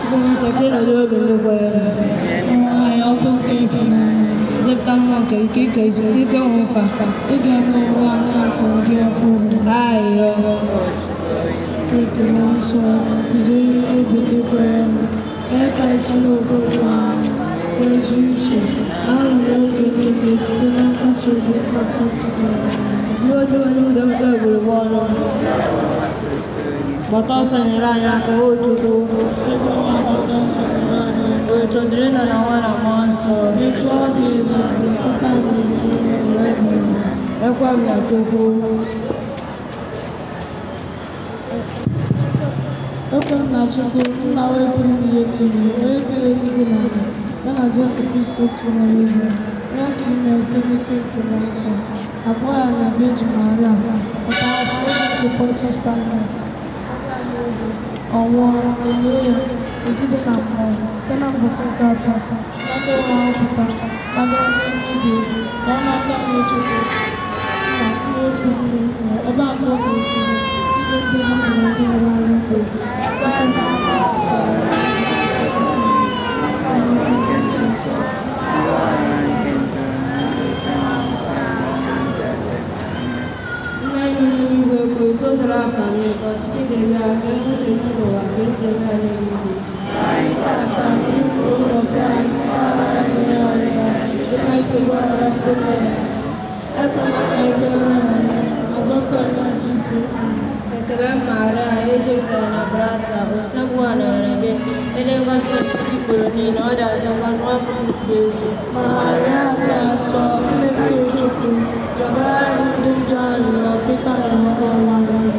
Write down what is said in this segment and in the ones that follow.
Chukwu nsọ ka ị nọdụ obi ndị kwere. Anyị ọkụ nke ịfụnanya. Zọpụta mmụọ nke ike ike ike nwụfa. Ị ga-eme ụwa na-atọ gị ọhụrụ. Ayọ. Chineke mmụọ nsọ, guzo obi ndị kwere. Mee ka isi n'ofe ahụ nwee ezi uche, na-aṅụrị oge niile site na nkasi obi Kraịst. Ndị onye ga-enweta egwuregwu ọnụ. Gbata ọsọ nyere anyị aka, o Chukwu. Site n'agbata ọsọ nyere anyị aka. Otuto dịrị Nna na Nwa na Mmụọ Nsọ. Etu ọ dị izizi, kịta na mgbe niile. Ekwe m na Chukwu. Ekwe m na Chukwu, Nna onye pụrụ ime ihe niile, onye kere eluigwe na ala, ya na Jesu Kristi otu nwa ya, onye atụ ime site n'ike nke Mmụọ Nsọ, akpọ ya na Virgin Maria, pụta afọ nke Pontius Pilate, ọ nwụọ, elie ya, ezide na mmụọ, site na mbọsị nke atọ, site ndị nwụrụ anwụ pụta, gbago n'eluigwe, nọ n'aka nri Chukwu, Nna onye pụrụ ime ihe, ebe a ka ọ ga-esi ikpe ndị dị ndụ na ndị nwụrụ anwụ ikpe. Nna anyị nọ n'eluigwe, ka otuto dịrị afa gị, ka ọchịchị gị bịa, ka e mee uche gị n'ụwa ka esi eme ya n'eluigwe. Ekele Maria, ejupụtara na grasia, Osebụwa nọnyere gị, ịdị ngọzi n'etiti ikporo niile, ọ dị azụ ngọzi nwa afọ gị bụ Jesu. Maria dị asọ, nne nke Chukwu, yọbara anyị ndị njọ arịrịọ kịta na oge ọnwa anyị.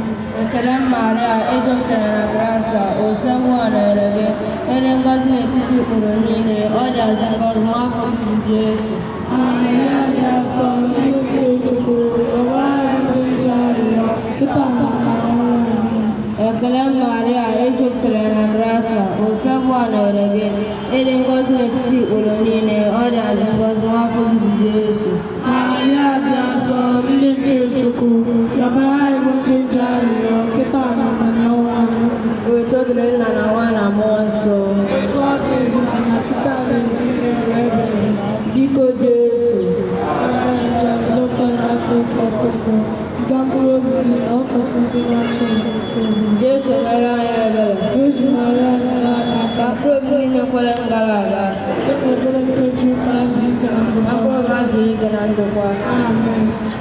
Ekele Maria, ejupụtara na grasia, Osebụwa nọnyere gị, ịdị ngọzi n'etiti ikporo niile, ọ dị azụ ngọzi nwa afọ gị bụ Jesu. Maria dị asọ, nne nke Chukwu, yọbara anyị ndị njọ arịrịọ kịta na ọnwa anyị. Ekele Maria, ejupụtara na grasia, Osebụwa nọnyere gị, ịdị ngọzi n'etiti ikporo niile, ọ dị azụ ngọzi nwa afọ gị bụ Jesu. Maria dị asọ, nne nke Chukwu, yọbara anyị ndị njọ arịrịọ kịta na ọnwa anyị. Otuto dịrị Nna na Nwa na Mmụọ Nsọ. Etu ọ dị izizi na kịta na niile wee bere. Biko Jesu, Jesu mere anyị ebere. Ka mkpụrụ obi niile kwere m gara aga. Ka mkpụrụ obi azụ ike na ndokwa.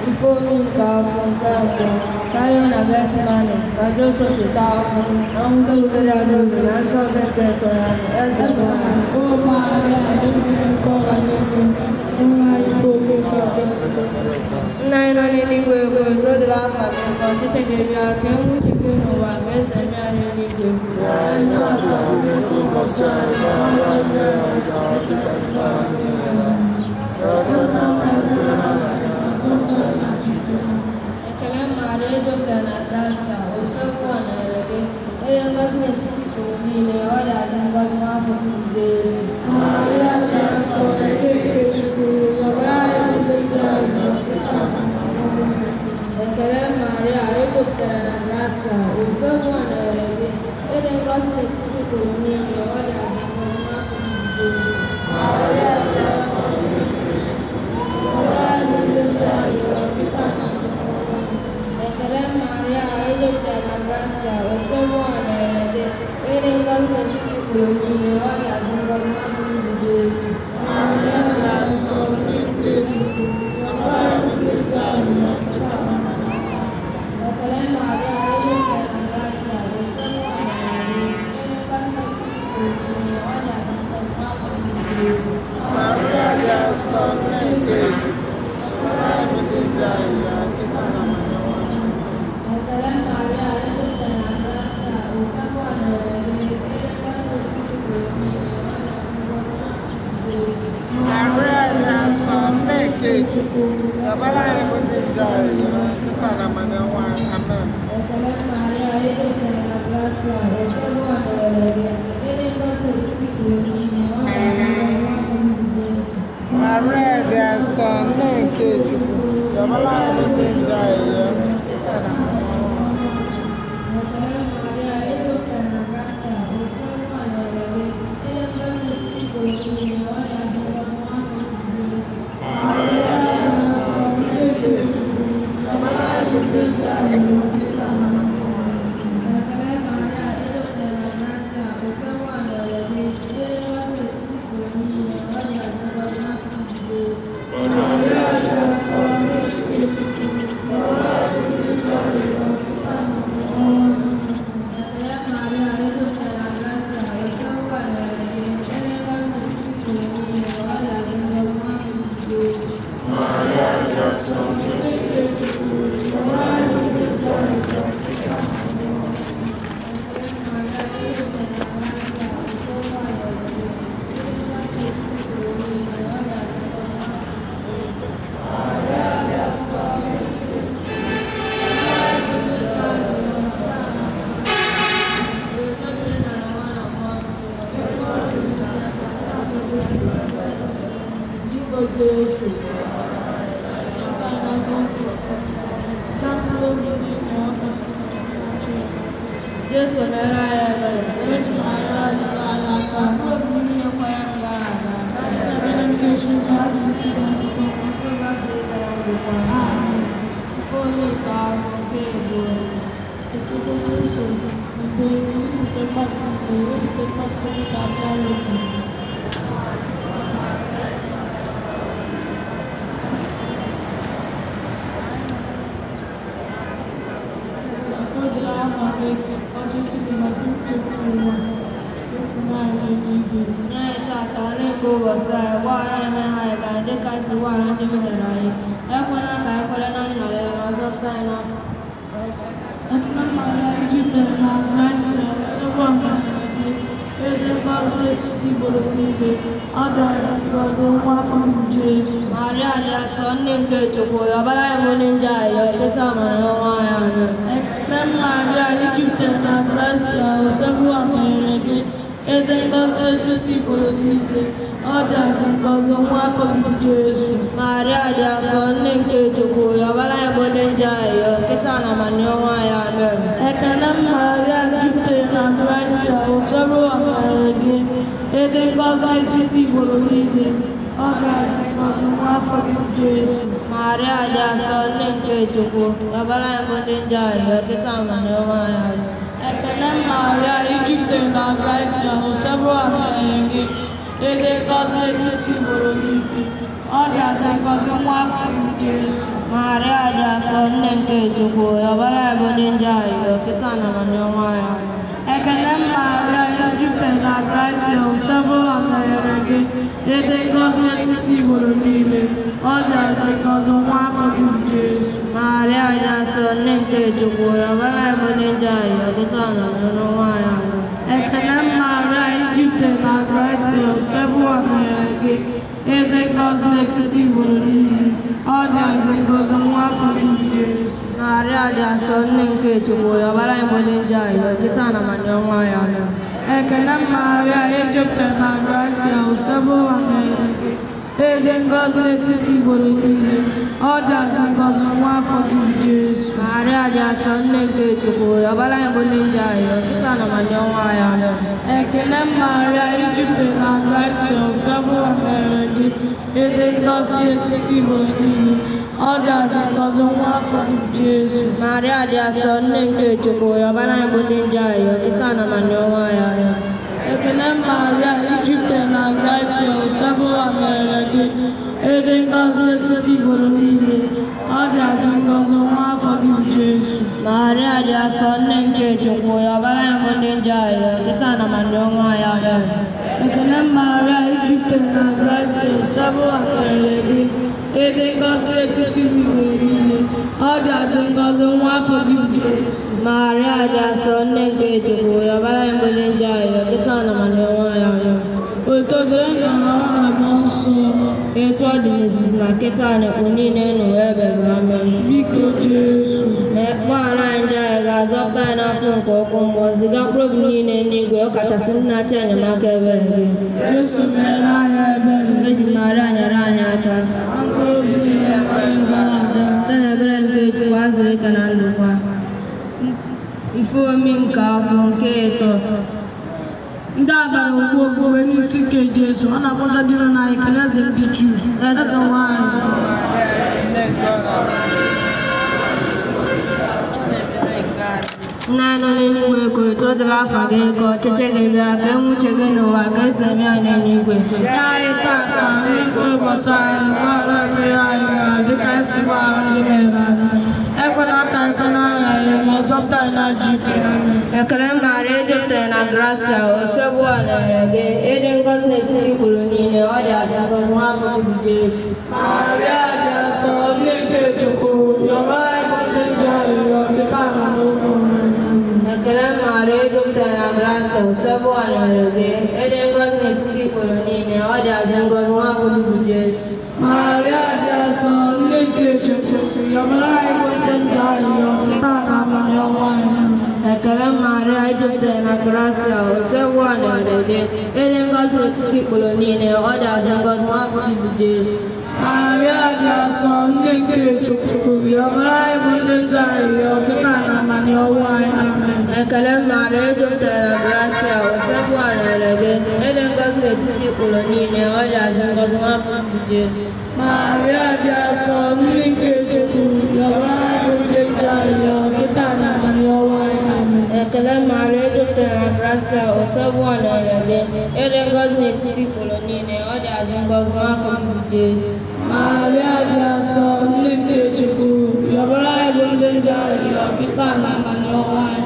Ife omi nke afọ nke abụọ. Karịa na Getsemane, ka Jesu si taa afọ, na ọnwụ rutere ya n'obi na nsọ nsọ nke so ya, eze so ya. Nna anyị nọ n'eluigwe, ka otuto dịrị afa gị, ka ọchịchị gị bịa, ka e nwee uche gị n'ụwa ka esi eme ya n'eluigwe. Ekele Maria, ejupụtara na grasia, Osebụwa nọnyere gị, onye ngọzi n'etiti ikporo niile, ọ dị azụ ngọzi nwa afọ gị bụ Jesu. Ekele Maria, ejupụtara na grasia, Osebụwa nọnyere gị, ịdị ngọzi n'etiti ikporo niile, ọ dị azụ ngọzi nwa afọ gị bụ Jesu. Ekele Maria, ejupụtara na grasia, Osebụwa nọnyere gị, ịdị ngọzi n'etiti ikporo niile, ọ dị azụ ngọzi nwa afọ gị bụ Jesu. Ekele Maria, ejupụtara na grasia, Osebụwa nọnyere gị, ịdị ngọzi n'etiti ikporo niile, ọ dị azụ ngọzi nwa afọ gị bụ Jesu. Ekele Maria, ejupụtara na grasia, Osebụwa nọnyere gị, ịdị ngọzi n'etiti ikporo niile, ọ dị azụ ngọzi nwa afọ gị bụ Jesu. Maria dị asọ, nne nke Chukwu, yọbara anyị bụ ndị njọ arịrịọ kịta na mmanụ ọnwa. Amen. Ekele Maria, ejupụtara na grasia, Osebụwa nọnyere gị, ịdị ngọzi n'etiti ikporo niile, ọ dị azụ ngọzi nwa afọ gị bụ Jesu. Maria dị asọ, nne nke Chukwu, yọbara anyị bụ ndị njọ arịrịọ kịta na mmanụ ọnwa. Ekele Maria, ejupụtara na grasia, Osebụwa nọnyere gị, Jesu. Jesu nyere anyị ebere. Eji Maria nyere anyị aka. Mkpụrụ niile kwere m gara aga. Ebere nke Chukwu asị ike na ndokwa. Mkpụrụ asị ike na ndokwa. Amen. Ife onye nke ahụ nke abụọ. Otuto Jesu, ndo ibute mmadụ niile, ezute mmadụ ka abịa obi. Otuto dịrị aha gị, ọchịchị gị maka uche gị n'ụwa, esi naanị n'eluigwe. Nye anyị tata nri nke ụbọchị anyị, gbaghara anyị mmehie anyị ka anyị dịka si gbaghara ndị mehiere anyị. Ekwela ka anyị kwere na nnwale, ma zọpụta anyị n'afọ. Ekele Maria jupụtara na grasia, nsogbu ọbara gị, ebe mgbago n'etiti igboro niile, ọ dara ngọzi nwa afọ bụ Jesu. Maria dị asọ, nne nke Chukwu, yọbara anyị bụ ndị njọ ayọ, kịta ma n'ọnwa anyị. Amen. Ekele Maria jupụtara na grasia, nsogbu ọbara gị, ebe ngọzi n'etiti igboro niile, ọ dara ngọzi nwa afọ bụ Jesu. Maria dị asọ, nne nke Chukwu, yọbara anyị bụ ndị njọ ayọ, kịta na ma n'ọnwa anyị. Amen. Ekele Maria jupụtara na grasia, nsogbu ọbara gị, ebe ngọzi n'etiti igboro niile, ọ dara ngọzi nwa afọ gị bụ Jesu. Maria dị asọ, nne nke Chukwu, yọbara anyị bụ ndị njọ ayọ, kịta ma n'ọnwa anyị. Amen. Ekele Maria jupụtara na grasia, nsogbu ọbara gị, ebe ngọzi n'etiti igboro niile, ọ dara ngọzi nwa afọ gị bụ Jesu. Maria dị asọ, nne nke Chukwu, yọbara anyị bụ ndị njọ ayọ, kịta na ma n'ọnwa anyị. Amen. Ekele Maria jupụtara na grasia, nsogbu ọbara gị, ebe ngọzi n'etiti igboro niile, ọ dara ngọzi nwa afọ gị bụ Jesu. Maria dị asọ, nne nke Chukwu, yọbara anyị bụ ndị njọ ayọ, kịta na ma n'ọnwa anyị. Amen. Ekele Maria jupụtara na grasia, nsogbu ọbara gị, ebe ngọzi n'etiti igboro niile, ọ dara ngọzi nwa afọ gị bụ Jesu. Maria dị asọ, nne nke Chukwu, yọbara anyị bụ ndị njọ ayọ, kịta na ma n'ọnwa anyị. Amen. Ekele Maria jupụtara na grasia, nsogbu ọbara gị, ebe ngọzi n'etiti igboro niile, ọ dara ngọzi nwa afọ gị bụ Jesu. Maria dị asọ, nne nke Chukwu, yọbara anyị bụ ndị njọ ayọ, kịta na ma n'ọnwa anyị. Amen. Ekele Maria jupụtara na grasia, nsogbu ọbara gị, ebe ngọzi n'etiti igboro niile, ọ dara ngọzi nwa afọ gị bụ Jesu. Maria dị asọ, nne nke Chukwu, yọbara anyị bụ ndị njọ ayọ, kịta na ma n'ọnwa anyị. Amen. Ekele Maria jupụtara na grasia, nsogbu ọbara gị, ebe ngọzi n'etiti igboro niile, ọ dara ngọzi nwa afọ gị bụ Jesu. Maria dị asọ, nne nke Chukwu, yọbara anyị bụ ndị njọ ayọ, kịta na ma n'ọnwa anyị. Amen. Ekele Maria jupụtara na grasia, nsogbu ọbara gị, ebe ngọzi n'etiti igboro niile, ọ dara ngọzi nwa afọ gị bụ Jesu. Maria dị asọ, nne nke Chukwu, yọbara anyị bụ ndị njọ ayọ, kịta na ma n'ọnwa anyị. Amen. Otuto dịrị Nna na Nwa na Mmụọ Nsọ. Etu ọ dị n'izizi na kịta na ekwu niile n'ụwa ebebe. Amen. Biko Jesu, Ma gbaghara anyị njọ anyị ga-azọpụta anyị n'afọ nke ọkụ mmụọ, ziga mkpụrụ obi niile n'igwe, ọkachasị ndị na-achọ enyemaka ebere gị. Jesu meere anyị ebere. Eji Maria nyere anyị aka. Na mkpụrụ obi niile kwere gara aga. Site n'ebere nke Chukwu azụ ike na ndokwa. Ife omi nke afọ nke ịtọ. Ndị a bara okpu okpu wee n'isi nke Jesu, ọ na-akpọcha dịrị na anyị kelee eze ndị Juu, eze nwanyị. Nna anyị nọ n'eluigwe, ka otuto dịrị afa gị, ka ọchịchị gị bịa, ka e uche gị n'ụwa ka esi eme ya n'eluigwe. Nye anyị tata nri nke ụbọchị anyị, gbaghara mmehie anyị na dịka anyị si gbaghara ndị mere anyị. Ekwela ka anyị kwe n'ọrịa anyị, ma zọpụta anyị n'ajọ ife. Amen. Ekele Maria jupụtara na grasia, osebụ nọnyere gị, ịdị ngọzi n'etiti ikpuru niile, ọ dị asọ ngọzi nwa afọ gị bụ Jesu. Maria dị asọ, nne nke Chukwu, yọrọ anyị bụ ndị njọ arịrịọ kịta na n'oge ọnwụ anyị. Ekele Maria jupụtara na grasia, osebụ nọnyere gị, ịdị ngọzi n'etiti ikpuru niile, ọ dị asọ ngọzi nwa afọ gị bụ Jesu. Maria dị asọ, nne nke Chukwu, yọrọ anyị bụ ndị njọ arịrịọ kịta na abalị ọnwụ anyị. Ekele Maria jupụtara na grasia, osebụ nọnyere gị, ịdị ngọzi n'etiti ikpuru niile, ọ dị asọ ngọzi nwa afọ gị bụ Jesu. Maria dị asọ, nne nke Chukwu, yọbara anyị bụ ndị njọ arịrịọ kịta na abalị ọnwụ anyị. Amen. Ekele Maria, ejupụtara na grasia, osebụ nọnyere gị. Ịdị ngọzi n'etiti ikporo niile, ọ dị ngọzi nwa afọ bụ Jesu. Maria dị asọ, nne nke Chukwu, yọbara anyị bụ ndị njọ arịrịọ kịta na abalị ọnwụ anyị. Amen. Ekele Maria, ejupụtara na grasia, osebụ nọnyere gị. Ịdị ngọzi n'etiti ikporo niile, ọ dị ngọzi nwa afọ bụ Jesu. Maria dị asọ, nne nke Chukwu, yọbara anyị bụ ndị njọ arịrịọ kịta na abalị ọnwụ anyị.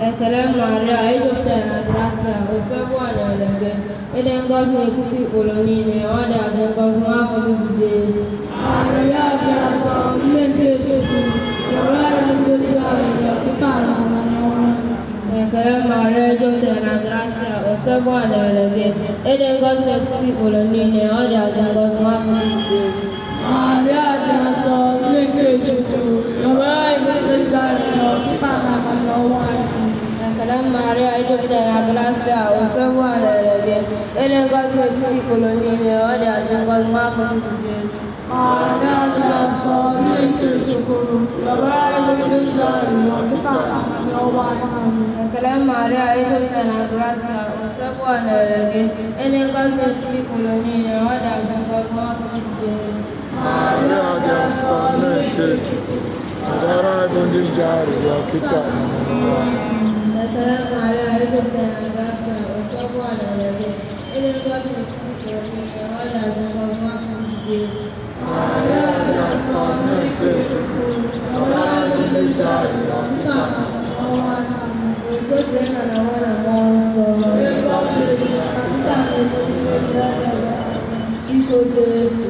Ekele Maria, ejupụtara na grasia, osebụ nọnyere gị. Ịdị ngọzi n'etiti ikporo niile, ọ dị ngọzi nwa afọ bụ Jesu. Maria dị asọ, nne nke Chukwu, yọbara anyị bụ ndị njọ arịrịọ kịta na abalị ọnwụ anyị. Ekele Maria, ejupụtara na grasia, osebụ nọnyere gị. Ịdị ngọzi n'etiti ikporo niile, ọ dị ngọzi nwa afọ bụ Jesu. Maria dị asọ, nne nke Chukwu, yọbara anyị bụ ndị njọ arịrịọ kịta na abalị ọnwụ anyị. Ekele Maria, ejupụtara na grasia, osebụ nọnyere gị. Ịdị ngọzi n'etiti ikporo niile, ọ dị ngọzi nwa afọ bụ Jesu. Maria dị asọ, nne nke Chukwu, yọbara anyị bụ ndị njọ arịrịọ kịta na abalị ọnwụ anyị. Ekele Maria, ejupụtara na grasia, osebụ nọnyere gị. Ịdị ngọzi n'etiti ikporo niile, ọ dị ngọzi nwa afọ bụ Jesu. Maria dị asọ, nne nke Chukwu, yọbara anyị bụ ndị njọ arịrịọ kịta na abalị ọnwụ anyị. Ekele Maria, ejupụtara na grasia, osebụ nọnyere gị. Ịdị ngọzi n'etiti ikporo niile, ọ dị ngọzi nwa afọ bụ Jesu. Maria dị asọ, nne nke Chukwu, yọbara anyị bụ ndị njọ arịrịọ kịta na abalị ọnwụ anyị. Otuto dịrị Nna na Nwa na Mmụọ Nsọ. Biko Jesu.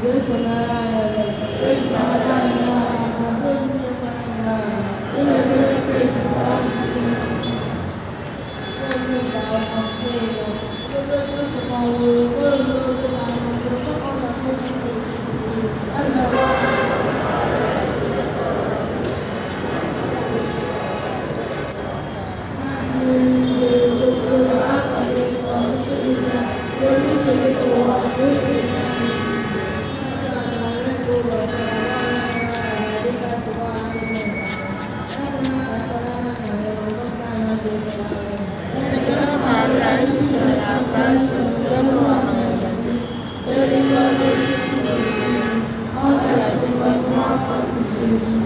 Jesu mara anyị ebere. Ekele Maria, ejupụtara na grasia, osebụ nọnyere gị. Ịdị ngọzi n'etiti ikporo niile, ọ dị ngọzi nwa afọ bụ Jesu.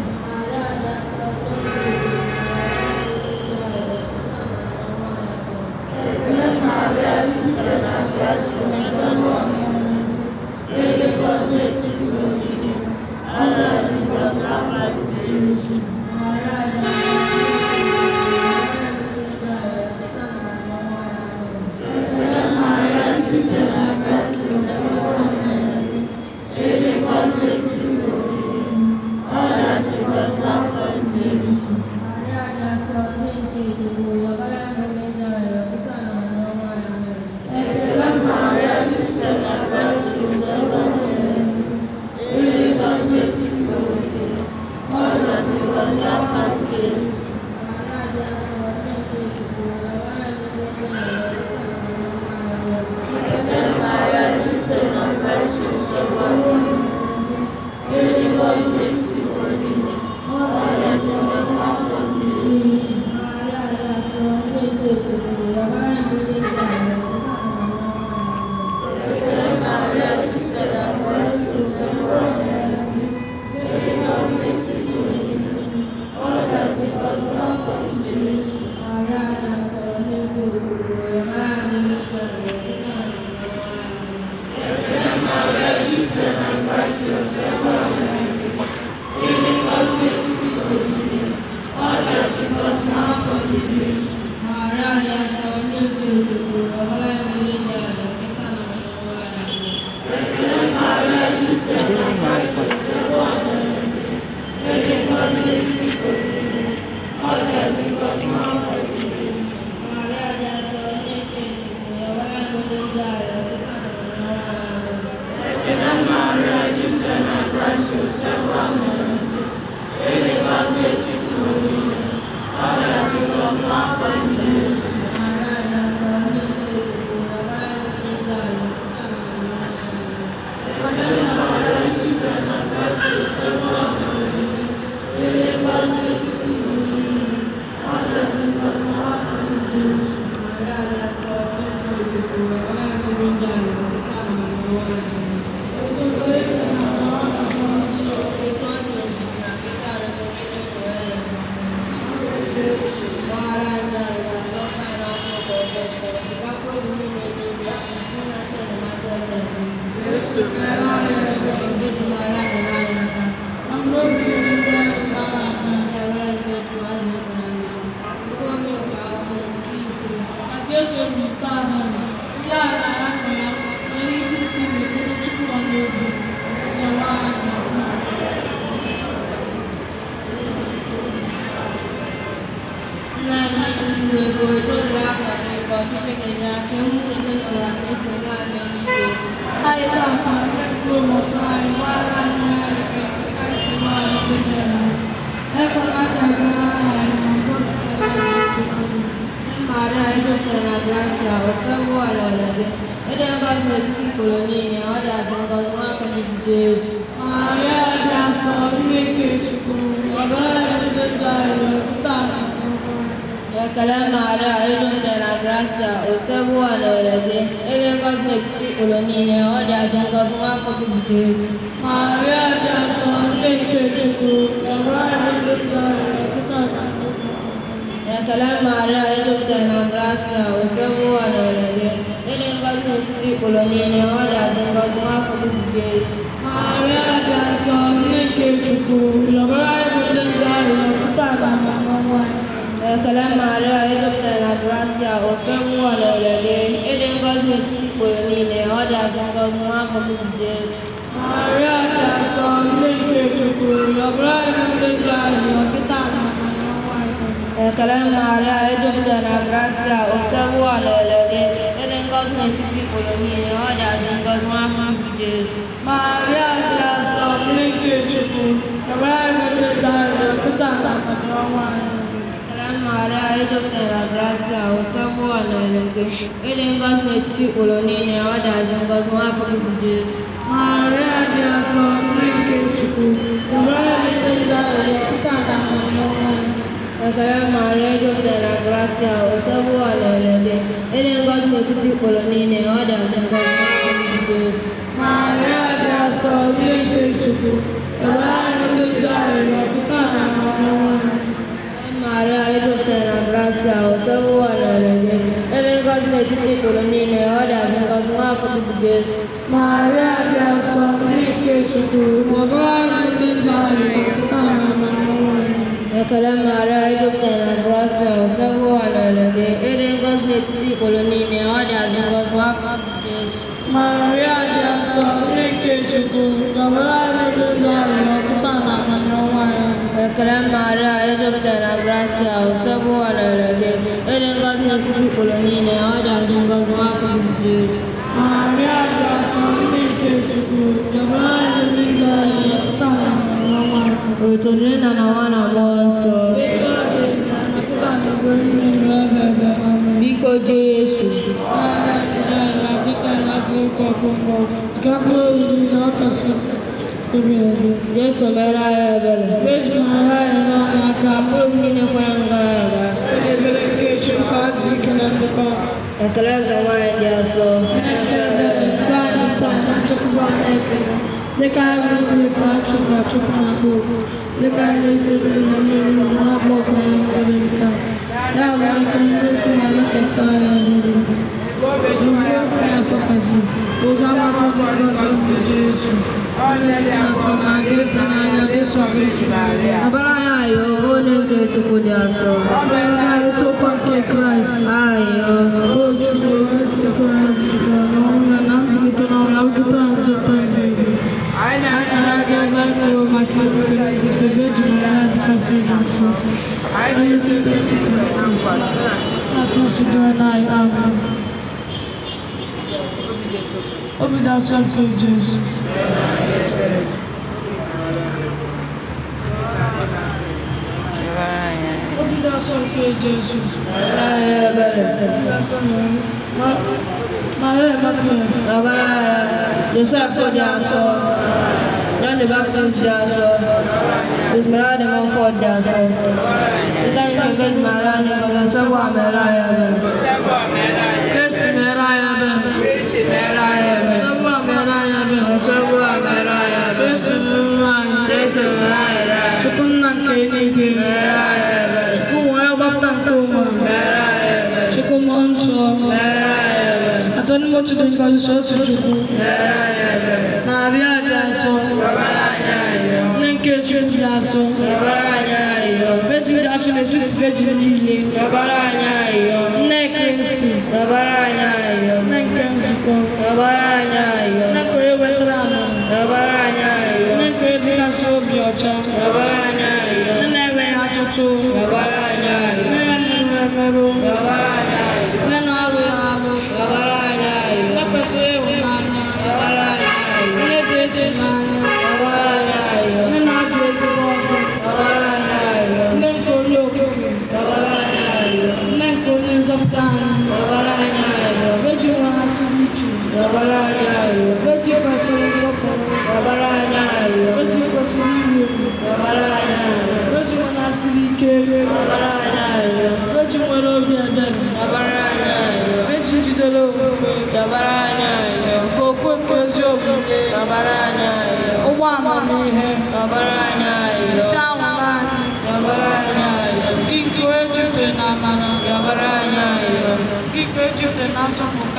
Ekele Maria, ejupụtara na grasia, osebụ nọnyere gị. Ịdị ngọzi n'etiti ikporo niile, ọ dị ngọzi nwa afọ bụ Jesu. Ekele Maria, ejupụtara na grasia, osebụ nọnyere gị. Ịdị ngọzi n'etiti ikporo niile, ọ dị ngọzi nwa afọ bụ Jesu. Ekele Maria, ejupụtara na grasia, osebụ nọnyere gị. Ịdị ngọzi n'etiti ikporo niile, ọ dị ngọzi nwa afọ bụ Jesu. Ekele Maria, ejupụtara na grasia, osebụ nọnyere gị. Ịdị ngọzi n'etiti ikporo niile, ọ dị ngọzi nwa afọ bụ Jesu. Ekele Maria, ejupụtara na grasia, osebụ nọnyere gị. Ịdị ngọzi n'etiti ikporo niile, ọ dị ngọzi nwa afọ bụ Jesu. Ekele Maria, ejupụtara na grasia, osebụ nọnyere gị.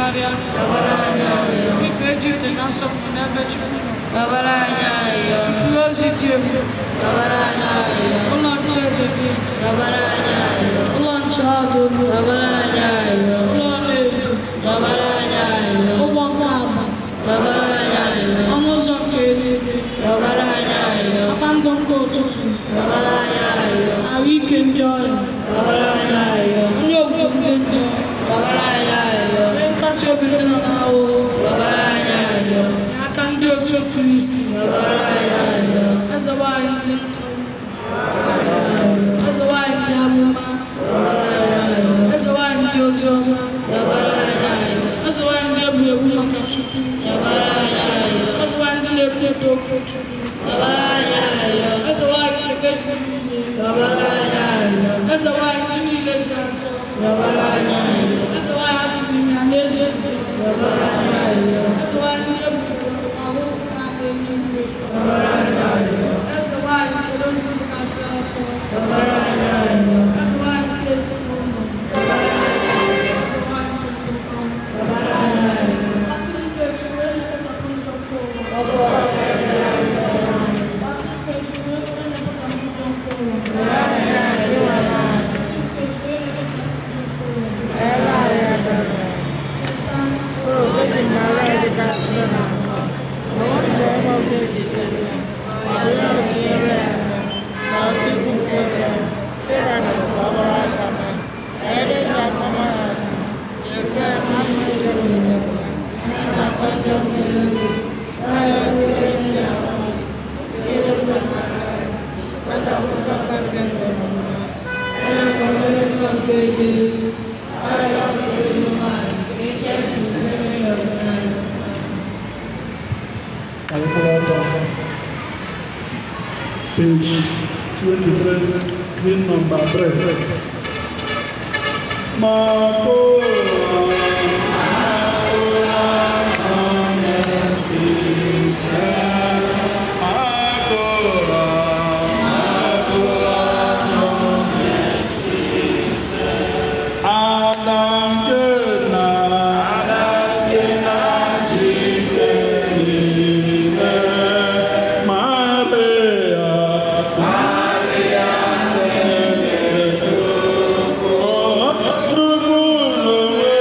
karịa. Biko eji ude na nsọpụrụ n'ebe Chukwu nọ. Ifuru ozi dị egwu. Ụlọ nche David. Ụlọ nche Adolu. Ụlọ ọlaedo. Ụgbọ nke agba. Ọnụ ụzọ nke eluigwe. Kpakpando nke ụtụtụ. Ahụike ndị ọrịa. Onye ogbugbu ndị njọ. Onye nkasi obi ndị nọ n'ahụhụ. Aka ndị otu Kristi. Eze nwanyị ndị nna. Eze nwanyị ndị amụma. Eze nwanyị ndị oziọma. Eze nwanyị ndị egwuregwu maka Chukwu. Eze nwanyị ndị na-ekwudo okwu Chukwu. Eze nwanyị nke Virgin niile. Eze nwanyị ndị niile dị asọ. Eze nwanyị atụrụ ime ya na-eji njọ. Eze nwanyị ndị egburu ahụ na n'eluigwe. Eze nwanyị nke rosary kasị asọ. Eze nwanyị nke ezinụlọ. Eze nwanyị nke ndokọ. Atụrụ nke Chukwu onye na-ekpochapụ njọ nke ụwa. Atụrụ nke Chukwu onye na-ekpochapụ njọ nke ụwa. Atụrụ nke Chukwu onye na-ekpochapụ njọ nke ụwa. Page 23, hymn number 3. Chukwu n'onwe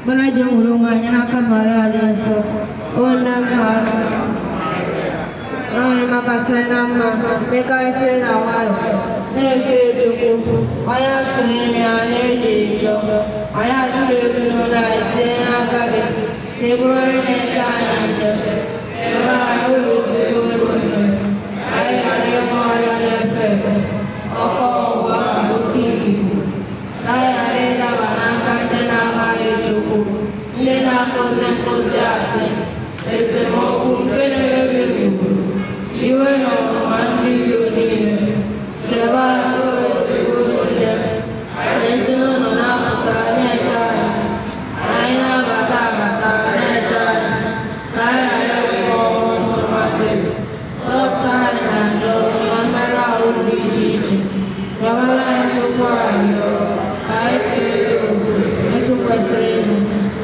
Gbara ji nwere onwe anyị n'aka Maria dị nsọ. O nne m anyị makasịrị na mma, mekarịsịrị na nwayọ, na-eke Chukwu, onye atụrụ ime ya na-eji njọ, anyị achụrụ ezinụlọ anyị tinye n'aka gị, ka ị bụrụ onye na-eche anyị nche. Ebe anyị ụlọ ezigbo olu anyị ghara ịnwe ọrịa na-efe efe, ọkọ ọgwụgwọ na oke ikuku, ka anyị ghara ịdaba n'aka ndị na-amaghị Chukwu, ndị na-akụzi nkụzi asị, esemokwu nke na-emebi obodo, iwe na ọnụma ndị iro niile. Chebe anyị ezigbo nne m, ezinụlọ na-apụta na-eche anyị, anyị na-abata abata na-eche anyị, ka anyị ghara ịnwe ọnwụ ntụmadị. Zọpụta anyị na njọ na mmerụ ahụ dị iche iche. Rịọbara anyị tupu anyị ka anyị fee gị ofufe etu kwesịrị ịdị,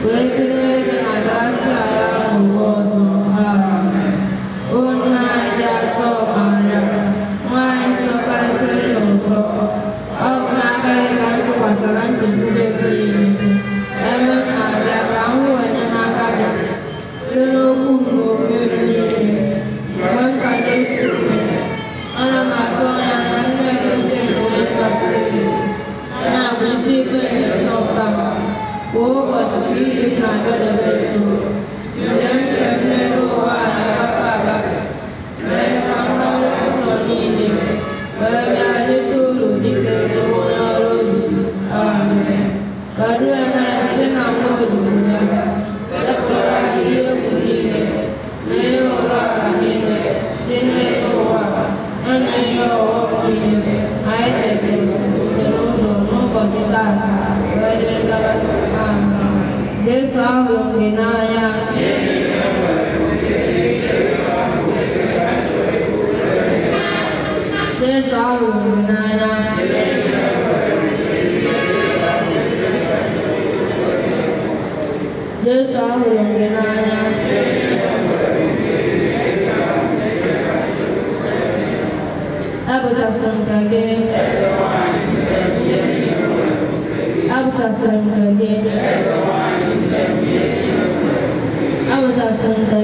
wee bido gị na grasia ya n'ụwa ọzọ. Amen. O nna anyị dị asọ Maria, nwaanyị nsọ karịsịrị n'ụsọ, ọ bụ n'aka gị ka m tụkwasara nchekwube m niile. Ebe m na-abịa ka m wenye n'aka gị site n'okwu m na omume m niile. Mgbe m ka na-eku ume, ana m atụ anya na nne m uche nke onye kasịrị gị. Na-abụ isi ife nke nzọpụta m. Kwa ụbọchị ka ili m na-abịadebe nso. Njem nke m n'elu ụwa a na-agafe agafe. Mee ka m rụọ ụlọ niile, wee bịa rite uru dịka ezigbo onye ọrụ ubi. Amen. Kwado ya na site na nwa odibo ya. Sepụrụ anyị ihe egwu niile na ihe ụrụ aka niile dị n'elu ụwa, ya na ihe ọghọm niile anyị kpebiri butere ụzọ n'ụbọchị taa wee dịrị gaba. Amen. Jesu ahụrụ m gị n'anya. Jesu ahụrụ m gị n'anya. Jesu ahụrụ m gị n'anya. Abụchasịrị m ka gị. Abụchasịrị m ka gị. Abụchasịrị m ka